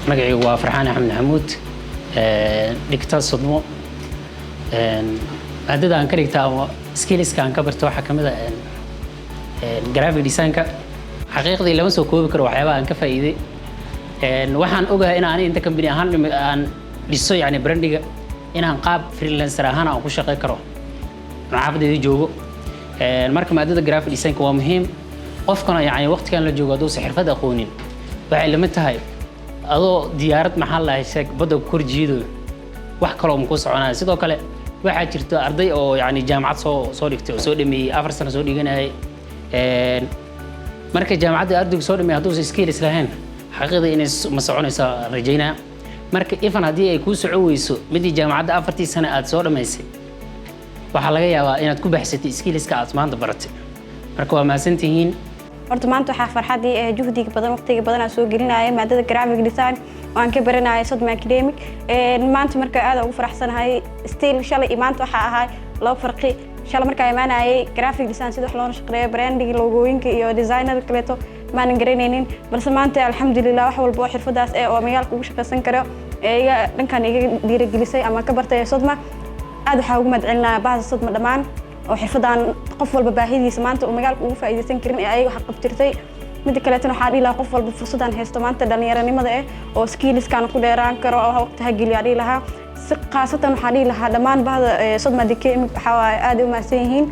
Magacaygu waa Farxaan Axmed Maxamuud, dhigta Sodmo. Maadada aan ka dhigta ama skillska aan ka barto waxaa ka mid a graphic designka. Xaqiiqdii lama soo koobi karo waxyaabaha aan ka faa'iiday. Waxaan ogahay in aan inta company ahaan aan dhiso, yani brandiga, inaan qaab freelancer ahaan aan ku shaqayn karo xaafadayda joogo. Marka maadada graphic designka waa muhiim qofkana, yani waqtigan la joogo, hadduusan xirfad aqoonin, waxay lamid tahay adoo diyaarad, maxaa la sheeg, badda ku kor jiidayo, wax kaloo ma ku soconaya. Sidoo kale waxaa jirta arday oo yani jaamacad soo dhigtay oo soo dhameeyey, 4 sano soo dhiganayay. Marka jaamacadda ardaygu soo dhameeyay, hadduusan skills lahayn, xaqiiqda inay ma soconayso rajaynaya. Marka even haddii ay kuu soco weyso midii jaamacadda afartii sano aad soo dhamaysay, waxaa laga yaabaa inaad ku baxsatay skillska aad maanta baratay. Marka waa mahadsantihiin. Horta maanta waxaa farxadii ee juhdiga badan, waqtiga badan aan soo gelinaya maadada graphic design oo aan ka baranaya Sodma Academic maanta. Marka aad ugu faraxsanahay. Still shalay iyo maanta waxaa ahay laba farqi. Shalay markaa imaanayay, graphic design sida wax loona shaqeeyo, branding, logooyinka iyo designer kaleeto maanan garanaynin, balse maanta alxamdulilah wax walba oo xirfadaas ee oo magaalka ugu shaqaysan karo ee iga dhankan iga dhiirigelisay ama ka bartay Sodma. Aad waxaa ugu mahadcelinaya bahda Sodma dhammaan oo xirfadan qof walba baahidiisa maanta uu magaalka ugu faa'iidaysan karin ee ayaga wax qabtirtay. Midda kaleetana waxaan dhihi lahaa, qof walba fursadaan haysto maanta dhallinyaranimada eh oo skillskan ku dheeraan karo oo waqti ha geliyo dhihi lahaa. Si khaasatan waxaan dhihi lahaa dhammaan bahda Sodma Academic waxaa waaye aad u mahadsan yihiin.